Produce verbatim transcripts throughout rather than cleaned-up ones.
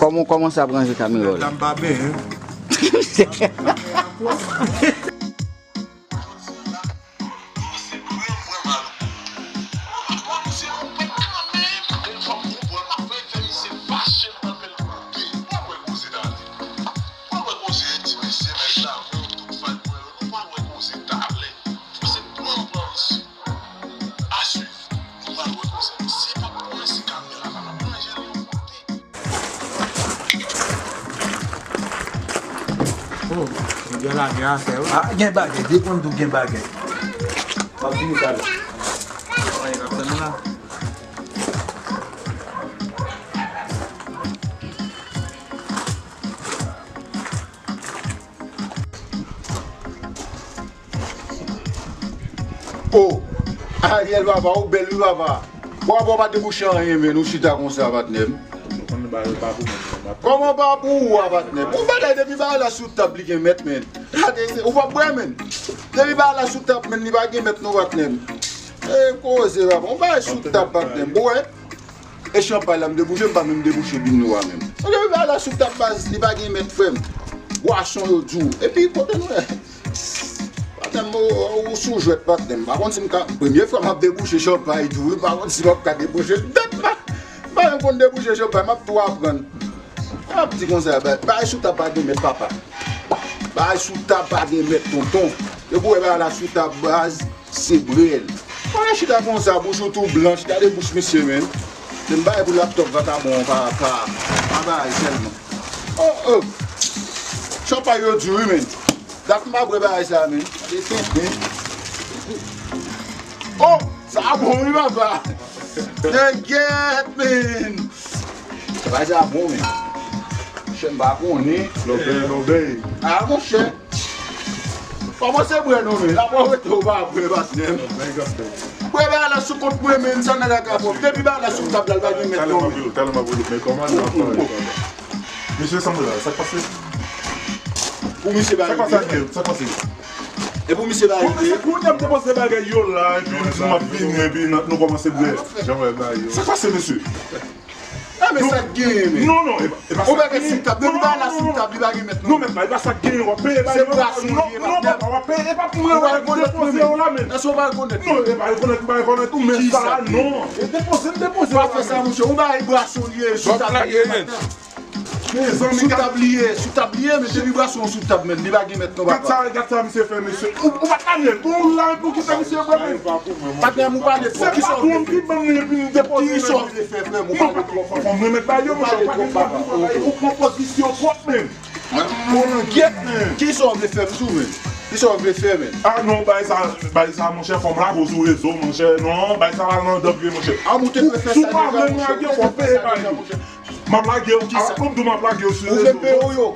Kòman w kòmanse ap ranje kamera w la? Dam pa benyen. Oh, nèg yo lage afè wi. Ah, gen bagay, depi konn tou gen bagay. M ap vini talè. Anyen k ap tann nou la. Oh, Ariel papa, ou bèl wi papa. Bon, bon, pa debouche anyen, men ou chita konsa, patnè m. Kòman pa pou ou a, patnè m? Ou bagay depi bagay la sou tab li gen mèt, men. Gade, ou pa bwè, men. Depi bagay la sou tab, men, li pa gen mèt non, patnè m. E koze, papa. Ou bagay sou tab, patnè m. Bwè. E chanpay la, m debouche, m pa menm debouche bin nou a menm. Ou gen bagay la sou tab baz, li pa gen mèt frè m. Bwason yo di w. Epi kote nou ye? Patnè m, ou, ou sou jwèt patnè m. M pa konn si m ka, premye fwa m ap debouche chanpay tou wi, m pa konn si m ap ka debouche l. Dat m pa, m pa menm konn debouche chanpay, m ap tou aprann. M ap di konsa, ba-, bagay sou tab pa gen mèt papa. Bagay sou tab pa gen mèt tonton. Yo pou wè bagay la sou tab baz. Se brèl. Mwen chita konsa, bouch ou tou blanch, gade bouch misye, men. Se m bay pou laptop vakabon an pa, pa, pa bay sèlman. Oh, oh. Chanpay yo di wi, men. Dat m pa bwè bagay sa, men. Gade tenten. Oh, sa bon wi, papa. Tègèt, men. Bagay sa bon, men. Monchè, m pa konnen. Lòbèy, lòbèy. Ah, monchè. Kòmanse bwè non, men. Apre w rete w pa bwè, patnè m. Bwè bagay la sou kont mwen, men, sa nèg la ka fè. Depi bagay la sou tab la, l pa gen mèt non, men. Talè m ap rele, talè m ap rele, men kòman nou ap fè sa? Mesye, sa m la, sa k pase? Pou misye bagay. Sa k pase ak Ariel? Sa k pase? E pou misye bagay. Pou misye, kounye a m te panse bagay yo la, epi m di m ap vini, epi n-, nou kòmanse bwè. Jan wè bagay yo. Sa k pase, mesye? Ah, men sa k genyen, men. Non, non, e pa, e pa sa k genyen. Ou bagay sou tab, depi bagay la sou tab, li pa gen mèt non. Non, mèt la, e pa sa k genyen, w ap peye bagay yo. Se bwason li ye, non, patnè. Papa, w ap peye, e pa pou mwen rekonèt mwen, non. Èske w pa rekonèt mwen? Non, e pa rekonèt, m pa rekonèt ou, men sa, non. E depoze, m depoze. Pa fè sa, monchè, ou bagay bwason li ye, sou tab li ye, patnè. Sou tab li ye, sou tab li ye, men depi bwason sou tab, men, li pa gen mèt non, papa. Gad sa, gad sa misye fè, mesye. Ou, ou pa t ka menm, bon, ou la, pou ki sa misye fè, men. Patnè m, ou pale twòp. Se patwon m ki ban m li epi m depoze. Kisa w vle fè, frè m? Ou pale twòp. Fò m remèt bagay yo, monchè, ou pa gen bagay, ou pran pozisyon twòp, men. Bon, langyèt, men. Kisa w vle fè m tou, men? Kisa w vle fè, men? Ah non, bagay sa, bagay sa, monchè, fò m lage w sou rezo, monchè. Non, bagay sa pa nan dan vre, monchè. Ah, ou te dwe fè sa deja, monchè. Si w pa vle m lage w, fò w peye bagay yo. M ap lage w. Kisa? Ou vle m peye w yo?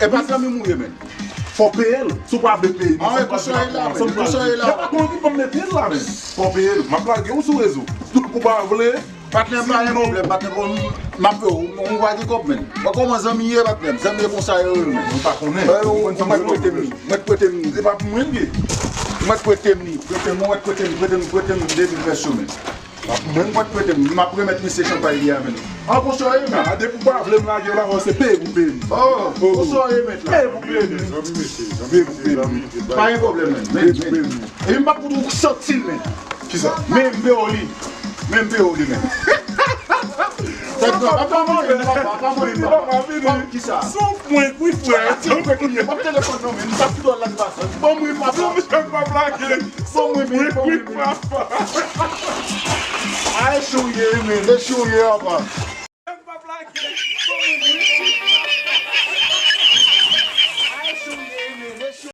E pa zanmi m ou ye, men. Fò w peye l. Si w pa vle peye, men sa pa di la pou mwen. E pa konn ki ban m mete l la, men. Fò w peye l. M ap lage w sou rezo. Si w pa vle, patnè m, pa gen pwoblèm, patnè m, m ap peye w, ou pa gen kòb, men. Bon, kòman zanmi ye, patnè m? Zanmi ye konsa yo ye, men. Ou pa konnen. Ou mèt prete m li. Mèt prete m li. Se pa pou mwen l ye. Mèt prete m li. Prete m, mèt prete m, prete m, prete m de mil pèso, men. Mwen, mwen prete m, m ap remèt misye chanpay li a, men. An, konsa w ye, men. A, depi w pa vle m lage w la, se peye pou peye m. Oh, konsa w ye, mèt la? Peye pou peye m. Peye pou peye m. Pa gen pwoblèm, men. Peye pou peye m. Epi m p ap pou tou santi l, men. Kisa? Men m peye w li. Men m peye w li, men. Tèt nwa, pa, pa mande m, papa, pa mande m, papa. Kisa? Son prank, wi, frè. Ati, prank li ye. P ap telefòn non, men. M t ap fouti w lage pase. Bon, wi, papa. Bon, wi, men, bon, wi, men. A, e chou ye, men, e chou ye, apa.